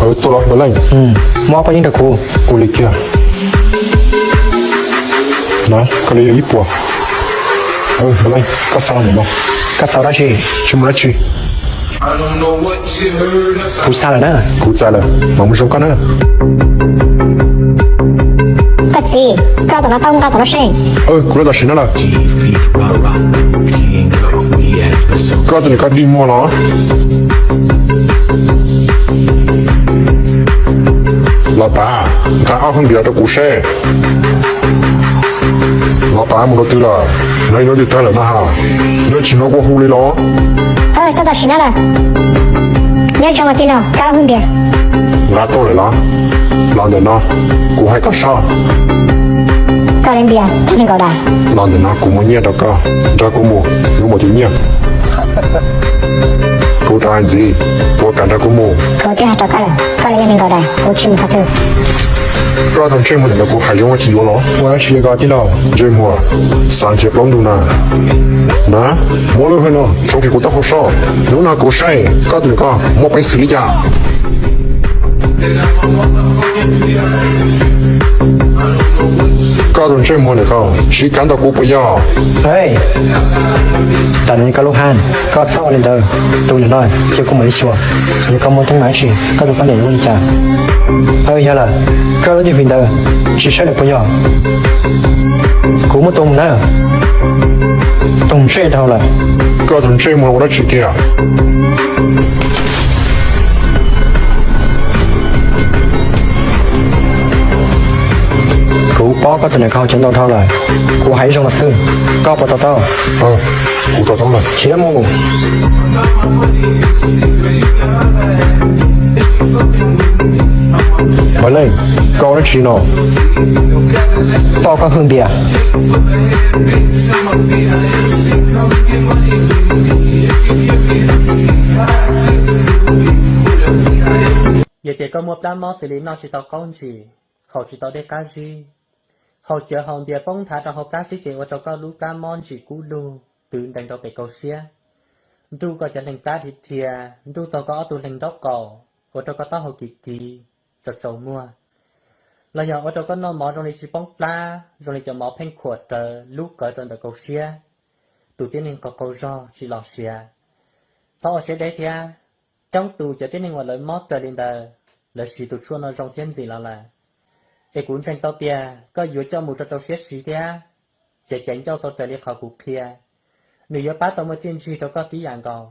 Tuaj los Npawg Leej. Muab paj yeeb rau kuv. Ua li kiag. Na, koj li yog ib puas. Npawg Leej, koj xa los ntawm no. Koj xa dab tsi? Tsis muaj dab tsi. Kuv xa lawm na. Kuv txais lawm, mam mus zoo koj na. Koj txiv, koj tus no tau nqa tom no seb. Kuv los tam sim no lawm. Koj tus niam koj dig muag los? Los tas, nqa ob hwj npias rau kuv seb. Los tas mus rau twg lawm? Nov ib hnub twg tag lawm no ha. Nyob tsis hnov kua hu li los? Koj tam sim no lawm. Nyob zoo cia li nqa ob hwj npias. Nqa tuaj lawm los? Los ntawm no, kuv hais koj soj. Koj li npias, neeg nkaum daim. Los ntawm no kuv muab nyiaj rau koj, nrog kuv mus, lub npaum tus nyiaj. Kuv rov hais ntxiv, puas kam nrog kuv mus? Kuv twb hais rau koj lawm, koj los yog neeg nkaum daim, kuv tsis mus qhov twg. Koj tus ntsej muag ntawm no kuv hais zoo ua tsis yuav los? Ua dab tsi ko tij laug? Ntsej muag xav nrhiav plaub ntug na. Na, muab lub hwj no tso kiag kuv taub hau soj. Hnub no kuv saib koj tus niam koj muaj peev xwm li cas. Koj tus ntsej muag ntawm koj sib kab ntau kuv puas yog? Tam no koj lub haj, koj txhob ua li ntawd. Tus niam no cia kuv mam li xyuas, yog koj muaj teeb meem dab tsi, koj tus poj niam yuav ua li cas? Yog lawm, koj lub cib fim ntawd tsis saib lawm puas yog? Kuv muab tua mus na. Tus ntsej dhau lawm. Koj tus ntsej muag ua dab tsi kiag? Kuv paub koj tus niam koj cov ntau dhau lawm. Kuv hais ib zaug no xwb, koj puas to taub? Kuv to taub lawm, khiav mus. Npawg Leej, koj ua dab tsi no? Pauj koj hwj npias. Yog tias koj muaj plab mob xws li noj tsis tau qaub ntsis, haus tsis tau dej qab zib, haus cawv haus npias poob nthav rau hauv plab xwb ces ua rau koj lub plab mob ntsim kub lug twv ntees rau pem kaum siab, nruj koj cov leeg plab dhia dhia, nruj tag koj ob tug leeg nraub qaum, ua rau koj taub hau kiv kiv, tsaus tsaus muag, los yog ua rau koj noj mov zoo li tsis poob plab, zoo li cov mov pheej khuam rawv lub qawv rau ntawm kaum siab, tus tib neeg qaug qaug zog tsis los siav. Txhob ua siab deb thiab. Coob tus cov tib neeg uas lawv mob raws li ntawd, lawv siv tus tshuaj no zoo thiab ntxim los lawm. Es kuv ntseeg tau tias koj yuav coj mus rau rau siab siv thiab, ces caiv ncauj tau raws li qhov kuv qhia, nws yuav pab tau muaj txiaj ntsig rau koj tib yam nkaus.